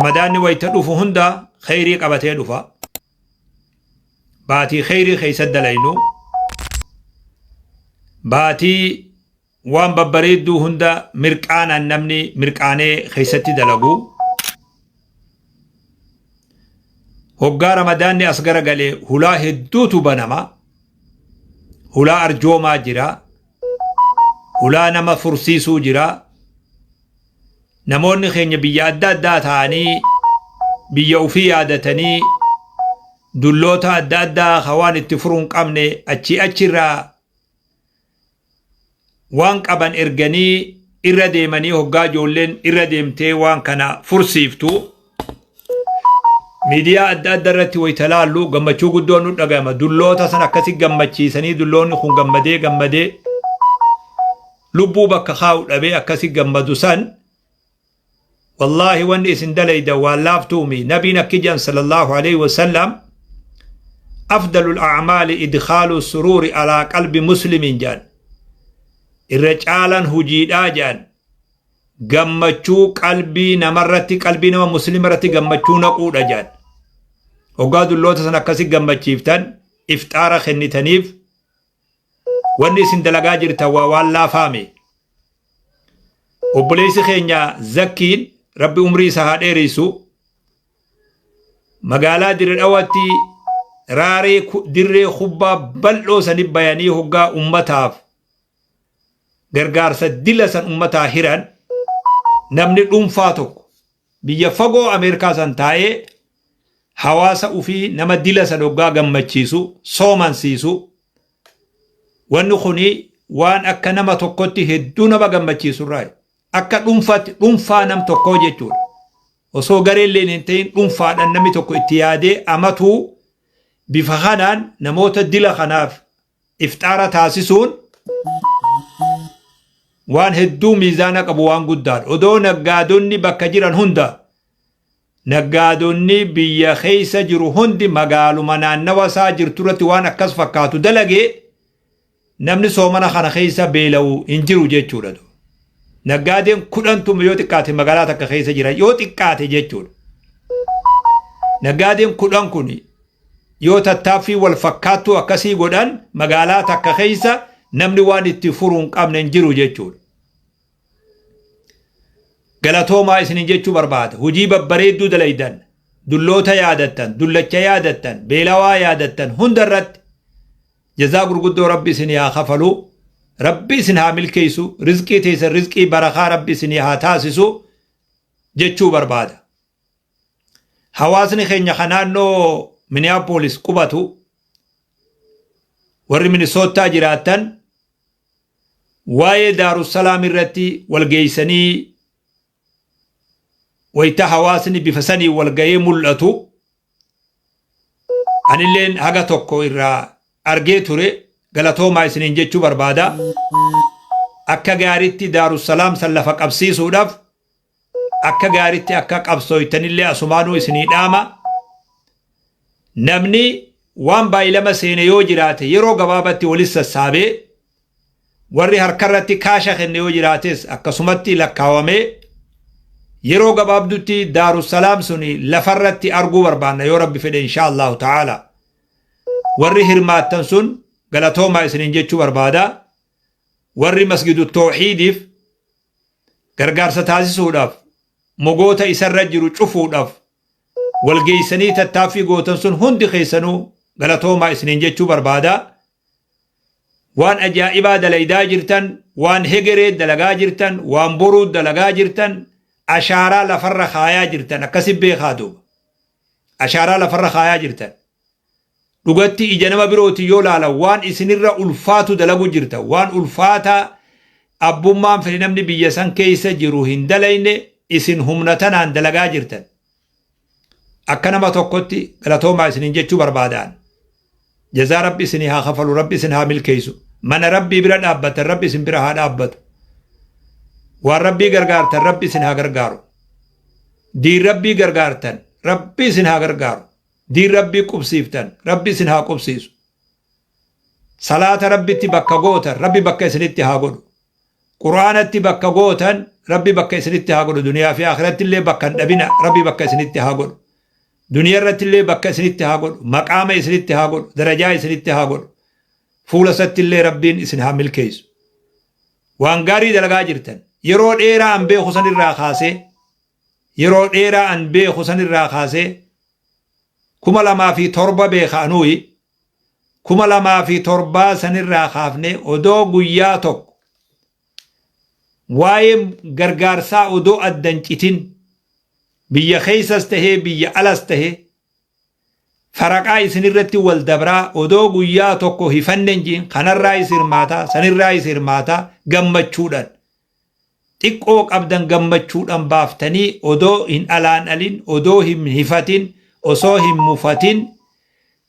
Ramadaanni wayta dhufu hunda kheyrii qabatee dhufa. Baatii kheyrii keessa dalaynu. Baatii waan babbareedduu hunda mirqaanaan namni mirqaanee keessatti dalagu. Hoggaa Ramadaanni as garagale hulaa hedduutu banama. Hulaa arjoomaa jira. Hulaa nama fursiisuu jira. Namoonni keenya biyya adda addaa ta'anii biyya ofii yaadatanii dulloota adda addaa ka waan itti furuu hin qabne achii achirraa waan qaban erganii irra deemanii hoggaa ijoolleen irra deemtee waan kana fursiiftu miidiyaa adda adda irratti wayita laallu gammachuu guddoon nu dhaga'ama. Dulloota san akkasi gammachiisanii dulloonni kun gammadee gammadee lubbuu bakka kaa'u dhabee akkasi gammadu san, wallaahi wanni isin dalaydan waan laaftuumi. Nabiin akki jedhan sallallahu alaihi wasallam, afdalul a'maali idkhaalu suruuri alaa qalbi muslimin jedhan. Irra caalan hujiidhaa jedhan gammachuu qalbii namarratti, qalbii nama muslima irratti gammachuu naquudha jedhan. Hoggaa dulloota san akkasi gammachiiftan, ifxaara kennitaniif, wanni isin dalagaa jirtan waa waan laafaame. Obboleessi keenya Zakkiin, Rabbi umrii isaa haa dheeressu, magaalaa Dirre Dhawaatti raaree dirree kubbaa bal'oo sani bayanii hoggaa ummataaf gargaarsa dila san ummataa hiran, namni dhuunfaa tokko biyya fagoo Ameerikaa san taa'ee hawaasa ufii nama dila san hoggaa gammachiisu, soomansiisu, wanni kuni waan akka nama tokkotti hedduu nama gammachiisu irraa akka dhuunfaatti, dhuunfaa nam tokkoo jechuudha. Osoo gareelleen hin ta'in dhuunfaadhaan namni tokko itti yaadee amatuu bifa kanaan namoota dila kanaaf ifxaara taasisuun waan hedduu miizaana qabu, waan guddaadha. Odoo naggaadonni bakka jiran hunda, naggaadonni biyya keessa jiru hundi magaaluma naannawa isaa jirtu irratti waan akkas fakkaatu dalagee, namni soomana kana keessa beela'u hin jiru jechuudha. Naggaadeen 10tu yoo xiqqaate magaalaa takka keessa jira yoo xiqqaate jechuudha. Naggaadeen 10 kun yoo tattaaffii wal fakkaattuu akkasii godhan, magaalaa takka keessa namni waan itti furuu hin qabne hin jiru jechuudha. Galatoomaa isinin jechuu barbaada. Hojii babbareedduu dalaydan, dulloota yaadattan, dullacha yaadattan, beelawaa yaadattan hunda irratti jazaa gurguddoo Rabbi isin haa kafalu. Rabbi isin haa milkeessu. Rizqii teessan rizqii barakaa Rabbi isin haa taasisu jechuu barbaada. Hawaasni keenya kan naannoo Minneapolis qubatu, warri Minnesota jiraattan, waa'ee Daarussalaam irratti walgeessanii wayita hawaasni bifa sanii walgahee mul'atu anilleen haga tokko irraa argee ture, galatoomaa isiniin jechuu barbaada. Akka gaariitti Daarussalaam san lafa qabsiisuudhaaf akka gaariitti akka qabsooytanillee asumaanuu isinii dhaama. Namni waan baay'ilama seene yoo jiraate yeroo gabaabatti walis sassaabee, warri harkarratti kaasha kenne yoo jiraates akkasumatti lakkaawamee, yeroo gabaabdutti Daarussalaam suni lafarratti arguu barbaanna yoo Rabbi fedhe, insha Allahu ta'ala. Warri hirmaattan sun galatoomaa isiniin jechuu barbaada. Warri Masgidu Tawxiidiif gargaarsa taasisuudhaaf, mogoota isarra jiru cufuudhaaf walgeessanii tattaaffii gootan sun hundi keessanuu galatoomaa isiniin jechuu barbaada. Waan ajaa'ibaa dalaydaa jirtan, waan hegeree dalagaa jirtan, waan boruu dalagaa jirtan, ashaaraa lafarra kaayaa jirtan akkasi beekaa duuba. Ashaaraa lafarra kaayaa jirtan. Dhugatti ija nama birooti yoo laalan waan isinirra ulfaatu dalagu jirtan, waan ulfaataa abbummaan fedhe namni biyya san keessa jiru hin dalayne isin humna tanaan dalagaa jirtan. Akka nama tokkotti galatoomaa isiniin jechuu barbaadaan. Jazaa Rabbi isinii haa kafalu, Rabbi isin haa milkeessu. Mana Rabbii bira dhaabbatan Rabbi isin bira haa dhaabbatu. Waan Rabbii gargaartan Rabbi isin haa gargaaru. Diin Rabbii gargaartan Rabbi isin haa gargaaru. Diin Rabbii qubsiiftan Rabbi isin haa qubsiisu. Salaata Rabbitti bakka gootan Rabbi bakka isinitti haa godhu. Qur'aanatti bakka gootan Rabbi bakka isinitti haa godhu. Duniyaa fi akhiratti illee bakka hin dhabina. Rabbi bakka isinitti haa godhu. Duniyaa irratti illee bakka isinitti haa godhu. Maqaama isinitti haa godhu. Darajaa isinitti haa godhu. Fuula isatti illee Rabbiin isin haa milkeessu. Waan gaarii dalagaa jirtan. Yeroo dheeraa an beeku sanirraa kaasee, yeroo dheeraa an beeku sanirraa kaasee, 2007 beeka anuuyi, 2007 sanirraa kaafnee odoo guyyaa tokko waa'ee gargaarsaa odoo addan citin, biyya keessas tahee biyya alas tahee, faraqaa isinirratti wal dabraa odoo guyyaa tokko hifannen jiin, kanarraayis hirmaataa, sanirraayis hirmaataa, gammachuudhaan xiqqoo qabdan gammachuudhaan baaftanii, odoo hin alaan alin, odoo hin hifatin, osoo hin mufatin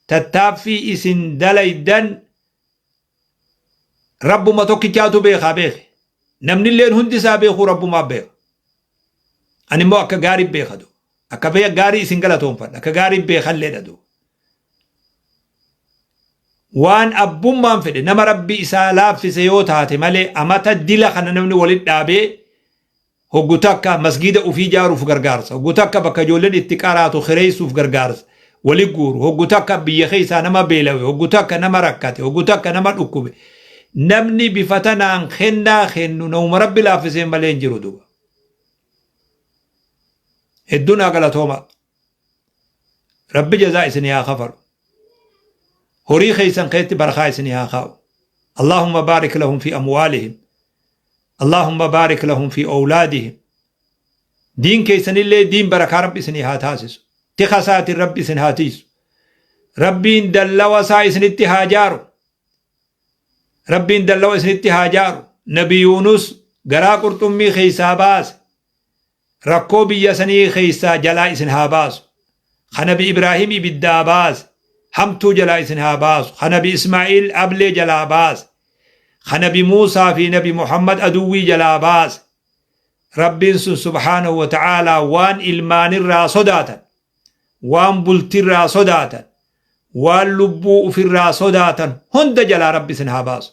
tattaaffii isin dalaydan Rabbuma tokkichaatu beekaa beeke. Namnilleen hundi isaa beekuu Rabbumaa beeka. Ani immoo akka gaarii beeka du. Akka gaarii isin galatoonfadha. Akka gaarii beekalleedha du. Waan abbummaan fedhe nama Rabbi isaa laaffise yoo taate malee, amata dila kana namni walitti dhaabee hoggu takka masgiida ufii ijaaruuf gargaarsa, hoggu takka bakka ijoolleen itti qaraatu kireessuuf gargaarsa wali guuru, hoggu takka biyya keessaa nama beelawe, hoggu takka nama rakkate, hoggu takka nama dhukkube, namni bifa tanaan kennaa kennu namuma Rabbi laaffisee malee hin jiru duba. Hedduu naa galatooma. Rabbi jazaa isinii haa kafalu. Horii keessan keessatti barakaa isinii haa kaa'u. Allahumma baarik lahum fi amwaalihim. Allahumma baarik lahum fi awlaadihim. Diin keessanillee diin barakaa Rabbi isinii haa taasisu. Tika isaatiin Rabbi isin haa tiisu. Rabbiin dallawa isaa isinitti haa jaaru. Rabbiin dallawa isinitti haa jaaru. Nabi Yuunus garaa qurxummii keessaa baase. Rakkoo biyya sanii keessaa jalaa isin haa baasu. Ka Nabi Ibraahim ibiddaa baase, hamtuu jalaa isin haa baasu. Ka Nabi Ismaa'iil ablee jalaa baase. Ka Nabi Muusaa fi Nabi Muhammad aduwwii jalaa baase. Rabbiin sun subhaanahu wa ta'aalaa waan ilmaanirraa sodaatan, waan bultirraa sodaatan, waan lubbuu ufirraa sodaatan hunda jalaa Rabbi isin haa baasu.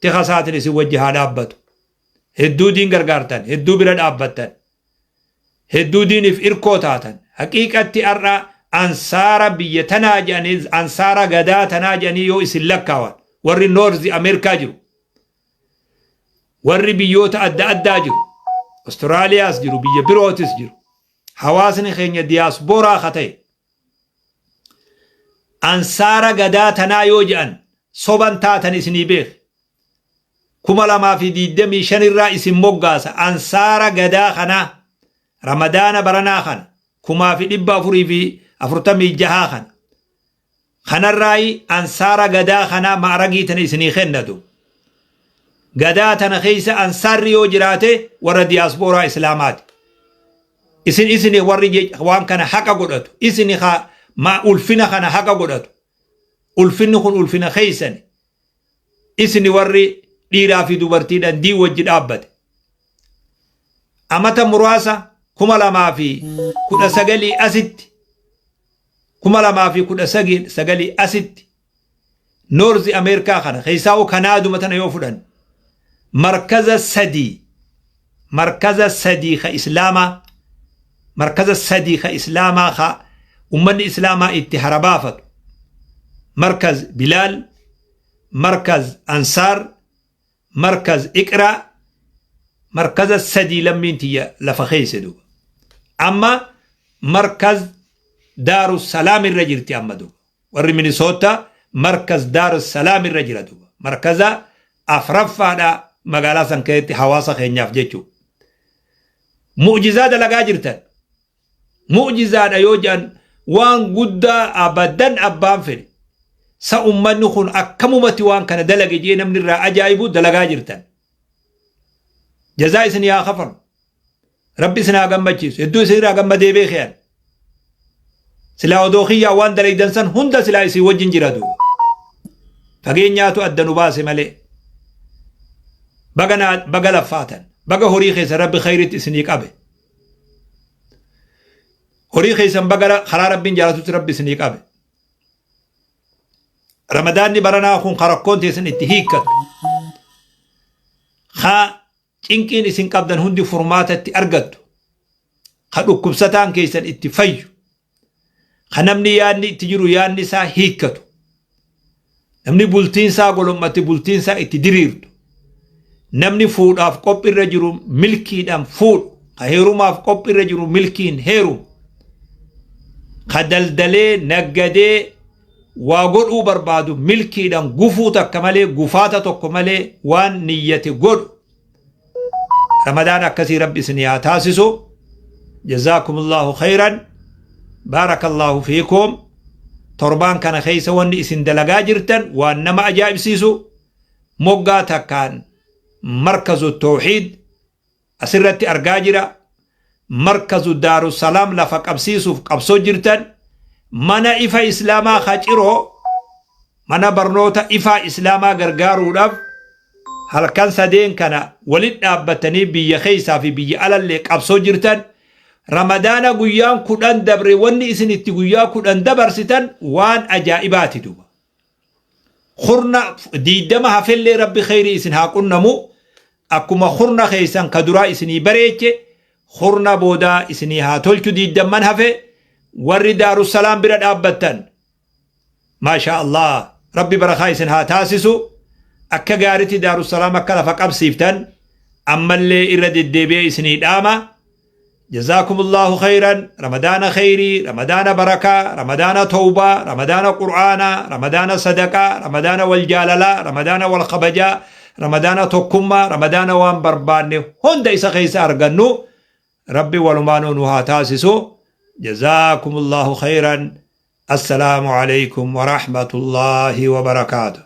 Tika isaatiin isin wajji haa dhaabbatu. Hedduu diin gargaartan, hedduu bira dhaabbattan, hedduu diiniif irkoo taatan. Haqiiqatti har'a ansaara biyya tanaa jedhanii, ansaara gadaa tanaa jedhanii yoo isin lakkaawan, warri Noorzi Ameerikaa jiru, warri biyyoota adda addaa jiru, Awustiraaliyaas jiru, biyya birootis jiru, hawaasni keenya diyaaspooraa ka ta'e ansaara gadaa tanaa yoo jedhan soban taatan isinii beek. 2025 irraa isin moggaasa ansaara gadaa kanaa. Ramadaana baranaa kana 1446 kana kanarraayi ansaara gadaa kanaa ma'aragii tana isinii kennatu. Gadaa tana keessa ansaarri yoo jiraate warra diyaaspooraa islaamaati. Isin isini warri waan kana haqa godhatu, isini ma ulfina kana haqa godhatu. Ulfinni kun ulfina keessani. Isini warri dhiiraa fi dubartiidhaan diin wajji dhaabbate. Amata muraasa 2019 asitti, 2019 asitti, Noorzi Ameerikaa kana keessaa Kanaaduma tana yoo fudhan, markaza sadii, markaza sadii ka islaamaa, markaza sadii ka islaamaa ka ummanni islaamaa itti harabaafatu, markaz Bilaal, markaz Ansaar, markaz Iqraa, markaza sadii lammiin tiyya lafa keesse duuba. Amma markaz Daaru Salaam irra jirti amma duuba. Warri Minisoota markaz Daaru Salaam irra jira duuba. Markaza afraffaadha magaalaa san keessatti hawaasa keenyaaf jechuu. Mu'jizaa dalagaa jirtan. Mu'jizaadha yoo jedhan waan guddaa abadan abbaan fedhe. Sa ummanni kun akkamumatti waan kana dalage jee namni irraa ajaa'ibu dalagaa jirtan. Jazaa isin haa kafalu. Rabbi isin haa gammachiisu. Hedduu isin irraa gammadee beekiyan. Silaa odoo kiyyaa waan dalaydan san hunda silaa isin wajjin jira duuba. Fageenyaatu adda nu baase malee. Baga laffaatan. Baga horii keessa Rabbi khayritti isinii qabe. Horii keessan baga karaa Rabbiin jaalatutti Rabbi isinii qabe. Ramadaanni baranaa kun karakkoon teessan itti hiikkattu. Ka Cinqiin isin qabdan hundi furmaata itti argattu. Ka dhukkubsataan keessan itti fayyu. Ka namni yaadni itti jiru yaadni isaa hiikkatu. Namni bultiin isaa golommate bultiin isaa itti diriirtu. Namni fuudhaaf qophirra jiru milkiidhaan fuudhu. Ka heerumaaf qophirra jiru milkiin heerumu. Ka daldalee naggadee waa godhuu barbaadu milkiidhaan gufuu takka malee gufaata tokko malee waan niyyate godhu. Ramadaan akkasii Rabbi isin haa taasisu. Jazaakumullahu khayran. Baarakallahu fiikum. Torbaan kana keessa wanni isin dalagaa jirtan waan nama ajaa'ibsiisu. Moggaa takkaan markazu tawxiid asirratti argaa jira. Markazu Daarussalaam lafa qabsiisuuf qabsoo jirtan. Mana ifa Islaamaa Haciroo mana barnoota ifaa Islaamaa gargaaruudhaaf halkan sadeen kana walit dhaabbatanii biyya keessaa fi biyya alallee qabsoo jirtan. Ramadaana guyyaan 10 dabre wanni isin itti guyyaa 10 dabarsitan waan ajaa'ibaati duuba. Kurna 20 hafellee Rabbi kheyrii isin haa qunnamu. Akkuma kurna keessan ka duraa isinii bareeche kurna boodaa isinii haa tolchu diiddamman hafe. Warri Daarussalaam bira dhaabbattan, maashaa Allah, Rabbi barakaa isin haa taasisu. Akka gaaritti Daarussalaam akka lafa qabsiiftan ammallee irra deddeebi'ee isinii dhaama. Jazaakumullahu khayran. Ramadaana khayrii, Ramadaana barakaa, Ramadaana tawbaa, Ramadaana qur'aanaa, Ramadaana sadaqaa, Ramadaana wal jaalalaa, Ramadaana wal kabajaa, Ramadaana tokkummaa, Ramadaana waan barbaanne hunda isa keessa argannu Rabbi walumaanuu nu haa taasisu. Jazaakumullahu khayran. Assalaamu alaykum wa rahmatullahi wa barakaatuh.